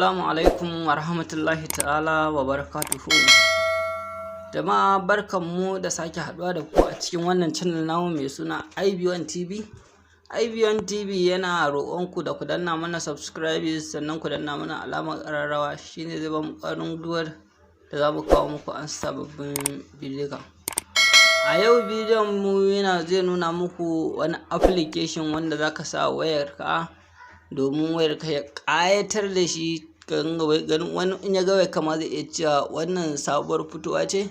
Assalamu alaikum wa rahmatullahi ta'ala wa barakatuhu. Jama'a, barkanmu da sake haɗuwa da ku a cikin wannan channel namu mai suna IB1 TV. IB1 TV yana roƙonku da ku danna mana subscribe, sannan ku danna mana alamar ƙararrawa. Shine zai bamu ƙwarin gwiwar da za mu kawo muku an sababbin bidiyo. A yau bidiyon mu yana zai nuna muku wani application wanda zaka sa wayarka domin wayarka ya ƙayatar da shi, ka dinga ganin wani in ya ga wayarka ma zai iya cewa wannan sabuwar fitowa ce.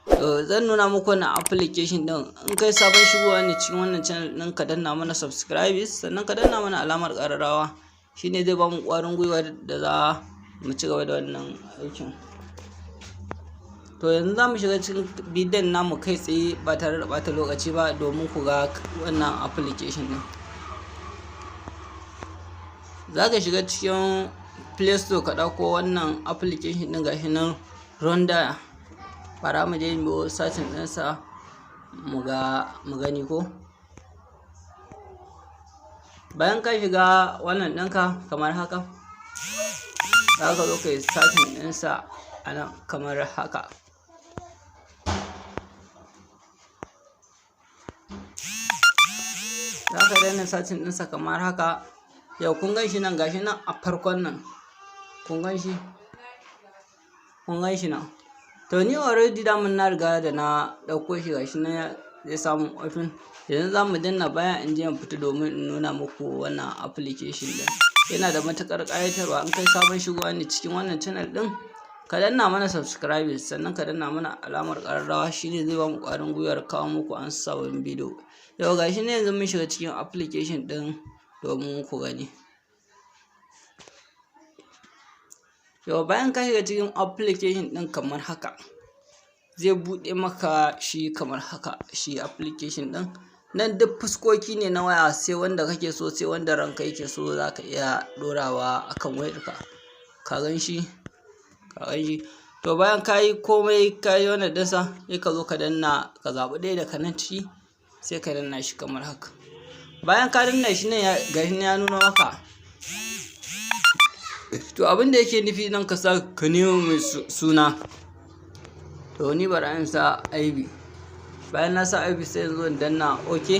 To, zan nuna muku wannan application ɗin. In kai sabon shigowa ne cikin wannan channel ɗin, ka danna mana subscribe, sannan ka danna mana alamar ƙararrawa. Shine zai bamu ƙwarin gwiwa da za mu ci gaba da wannan aikin. To, yanzu za mu shiga cikin bidiyon namu kai tsaye ba tare da ɓata lokaci ba domin ku ga wannan application ɗin. Za ka shiga cikin Play Store ka ɗauko wannan application ɗin, gashi nan, Ronda. Bara mu je mu yi searching ɗinsa mu ga, mu gani ko. Bayan ka shiga wannan ɗinka kamar haka, za ka zo ka yi searching ɗinsa a nan kamar haka. Za ka danna searching ɗinsa kamar haka. Yau kun gan shi nan, gashi nan a farkon nan. Kun gan shi? Kun gan shi nan. To, ni already daman na riga da na ɗauko shi, gashi nan zai samu open. Yanzu za mu danna baya in je in fita domin in nuna muku wannan application ɗin. Yana da matuƙar ƙayatarwa. In kai sabon shigowa ne cikin wannan channel ɗin, ka danna mana subscribe, sannan ka danna mana alamar ƙararrawa. Shine zai bamu ƙwarin gwiwar kawo muku an sabon bidiyo. Yau gashi ne, yanzu mun shiga cikin application ɗin domin ku gani. Yau bayan ka shiga cikin application ɗin kamar haka, zai buɗe maka shi kamar haka. Shi application ɗin nan duk fuskoki ne na waya, sai wanda kake so, sai wanda ranka yake so za ka iya ɗorawa akan wayarka. Ka gan shi? Ka gan shi? To, bayan ka yi komai, ka yi wannan ɗinsa, sai ka zo ka danna, ka zaɓi ɗaya daga nan ciki, sai ka danna shi kamar haka. Bayan ka danna shi nan, gashi nan ya nuna maka. To, abin da yake nufi nan, ka sa, ka nemo mai suna. To, ni bari in sa IB. Bayan na sa IB, sai in zo in danna OK.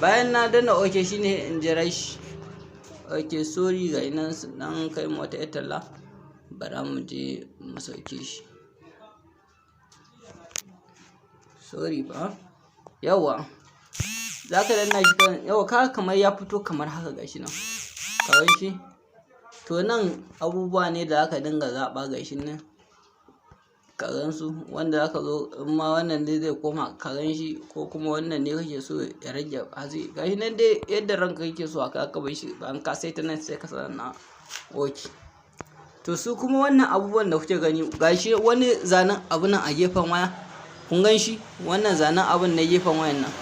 Bayan na danna OK, shine in jira shi. OK, sorry, ga nan dan kai mu wata 'yar talla. Bara mu je mu sauke shi. Sorry fa. Yawwa, za ka danna shi kan yawwa, ka kamar ya fito kamar haka, gashi nan. Ka gan shi? To, nan abubuwa ne da zaka dinga zaɓa, gashi nan. Ka gan su, wanda zaka zo in ma wannan ne zai koma, ka gan shi, ko kuma wannan ne kake so ya rage haske. Gashi nan dai, yadda ranka yake so haka aka bar shi. Bayan ka saita nan, sai ka danna OK. To, su kuma wannan abubuwan da kuke gani, gashi wani zanen abu nan a gefen waya. Kun gan shi? Wannan zanen abun na gefen wayan nan.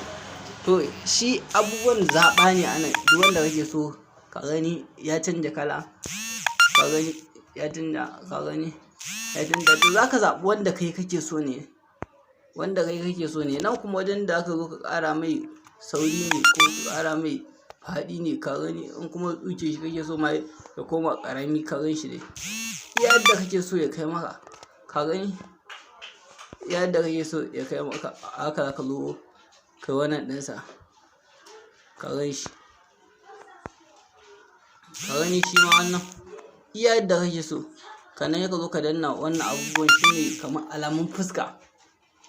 To, shi abubuwan zaɓa ne a nan, duk wanda kake so. Ka gani, ya canja kala. Ka gani, ya canja. Ka gani, ya canja. To, za ka zaɓi wanda kai kake so ne. Wanda kai kake so ne. Nan kuma wajen da aka zo ka ƙara mai sauri ne ko ka ƙara mai faɗi ne, ka gani. In kuma tsuke shi kake so ma ya koma ƙarami, ka gan shi dai. Iya yadda kake so ya kai maka. Ka gani? Iya yadda kake so ya kai maka, haka zaka zo kai wannan ɗinsa. Ka gan shi? Ka gani, shi ma wannan iya yadda kake so. Sannan sai ka zo ka danna wannan abubuwan, shine kamar alamun fuska.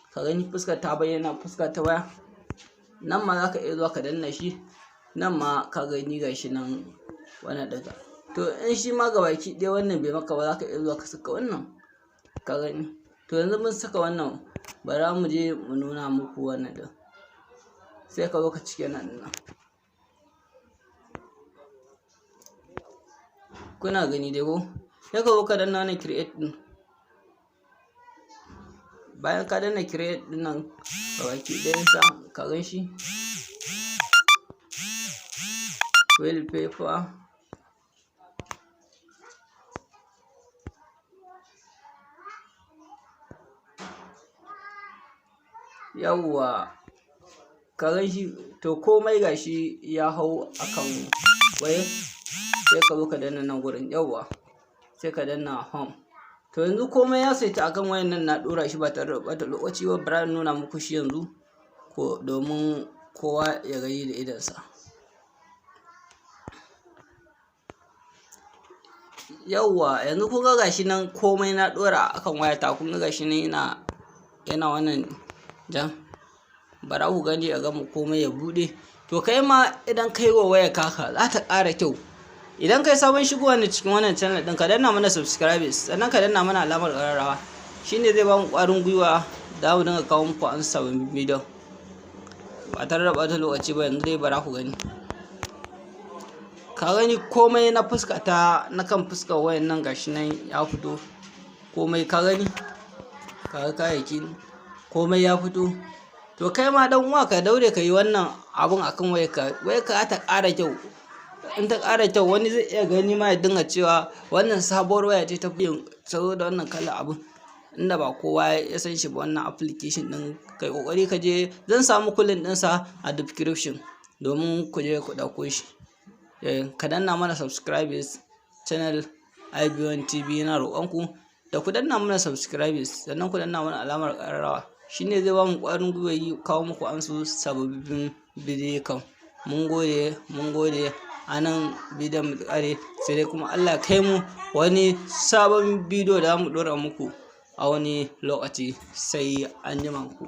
Ka gani, fuskar ta bayyana, fuska ta waya. Nan ma za ka iya zuwa ka danna shi. Nan ma ka gani, gashi nan wannan ɗinka. To, in shi ma gabaki ɗaya wannan bai maka ba, za ka iya zuwa ka saka wannan. Ka gani? To, yanzu mun saka wannan, bara mu je mu nuna muku wannan ɗin. Sai ka zo ka cike nan ɗin nan. Kuna gani dai ko? Sai ka zo ka danna wannan create ɗin. Bayan ka danna create ɗin nan gabaki ɗayansa, ka gan shi? Wallpaper. Yawwa, ka gan shi? To, komai gashi ya hau akan wayar. Sai ka zo ka danna nan gurin, yawwa, sai ka danna home. To yanzu komai ya saita akan wayan nan, na ɗora shi ba tare da ɓata lokaci ba. Bara in nuna muku shi yanzu ko domin kowa ya gani da idonsa. Yawwa, yanzu kun ga gashi nan komai na ɗora akan wayata. Kun ga gashi nan yana wannan jan. Bara ku gani a gama komai ya buɗe. To kai ma idan kai wa wayarka haka, za ta ƙara kyau. Idan kai sabon shigowa ne cikin wannan channel ɗin, ka danna mana subscribe, sannan ka danna mana alamar ƙararrawa. Shine zai bamu ƙwarin gwiwa da mu dinga kawo muku an sababbin bidiyo ba tare da ɓata lokaci ba. Yanzu dai bara ku gani. Ka gani, komai na fuska ta na kan fuskar wayan nan gashi nan ya fito komai. Ka gani, ka ga kayayyaki, komai ya fito. To kai ma dan uwa, ka daure ka yi wannan abun akan wayarka. Wayarka ta ƙara kyau. In ta ƙara kyau, wani zai iya gani ma ya dinga cewa wannan sabuwar waya ce ta fi yin saboda wannan kalar abun, inda ba kowa ya san shi ba. Wannan application ɗin, kai ƙoƙari ka je, zan samu link ɗinsa a description domin ku je ku ɗauko shi. Ka danna mana subscribe channel IB1 TV. Na roƙonku da ku danna mana subscribe, sannan ku danna mana alamar ƙararrawa. Shine zai ba mu ƙwarin gwiwa yi kawo muku ansu sababbin bidiyo. Kan mun gode, mun gode. A nan bidiyon mu ƙare, sai dai kuma Allah kai mu wani sabon bidiyo da za mu ɗora muku a wani lokaci. Sai an jima ku.